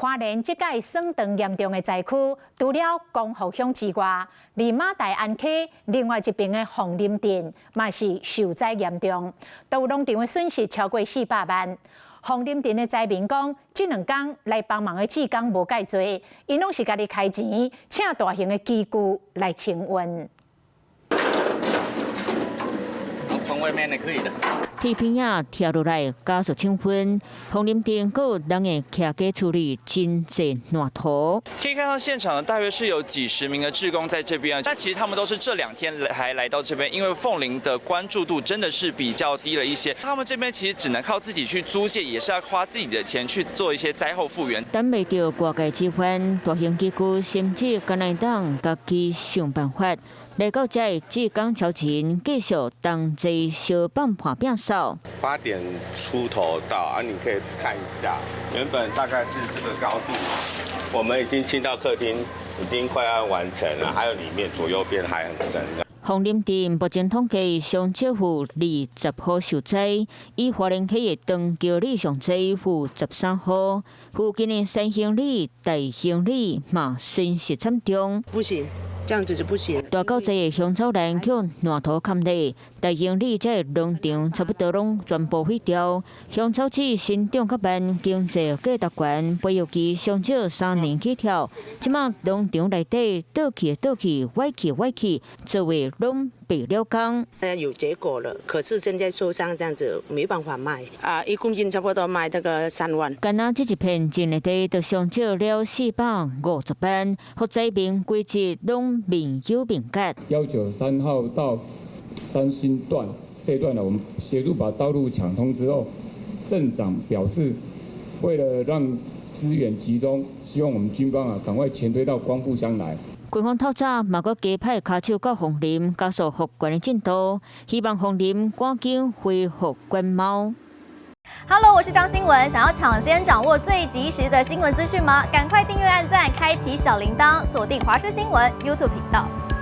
花蓮這擺損斷嚴重的災區，除了光復鄉之外，離馬大安溪另外一邊的鳳林鎮嘛是受災嚴重，都農場的損失超過400萬。鳳林鎮的災民講，這兩工來幫忙的志工無蓋濟，𪜶攏是家己開錢，請大型的機具來清運。從外面的可以的。鐵片仔拆落來加速清分，鳳林鎮閣有人會徛家處理真濟爛土。可以看到現場呢，大約是有幾十名的志工在這邊。但其實他們都是這兩天才來到這邊，因為鳳林的關注度真的是比較低了一些。他們這邊其實只能靠自己去租借，也是要花自己的錢去做一些災後復原。等袂著外界支援，大型機具甚至敢若會當家己想辦法。來到這，志工超前繼續同齊相幫破摒掃。 8點出頭到啊，你可以看一下，原本大概是這個高度，我們已經清到客廳，已經快要完成了，還有裡面左右邊還很深。鳳林鎮目前統計上少有20戶受災，以花蓮溪的長橋里上濟有13戶，附近的三興里、大興里嘛損失慘重。不行。這樣子就不行。大到這個香草蘭予爛土崁咧，大興里這個農場差不多攏全部毀掉。香草籽生長較慢，經濟價值懸，培育期上少3年起跳。這馬農場內底倒去的倒去，歪去歪去，作物攏白了工。有結果了，可是現在受傷這樣子，沒辦法賣啊！1公斤差不多賣這個3萬。干焦這一片種的地，就上少了450萬，予災民規日攏面憂面結。193號到三星段這段呢，我們協助把道路搶通之後，鎮長表示，為了讓資源集中，希望我們軍方啊趕快前推到光復鄉來。軍方透早嘛閣加派跤手到鳳林加速復原的進度，希望鳳林趕緊恢復原貌。 Hello，我是張新文，想要搶先掌握最及時的新聞資訊嗎？趕快訂閱、按讚、開啟小鈴鐺，鎖定華視新聞 YouTube 頻道。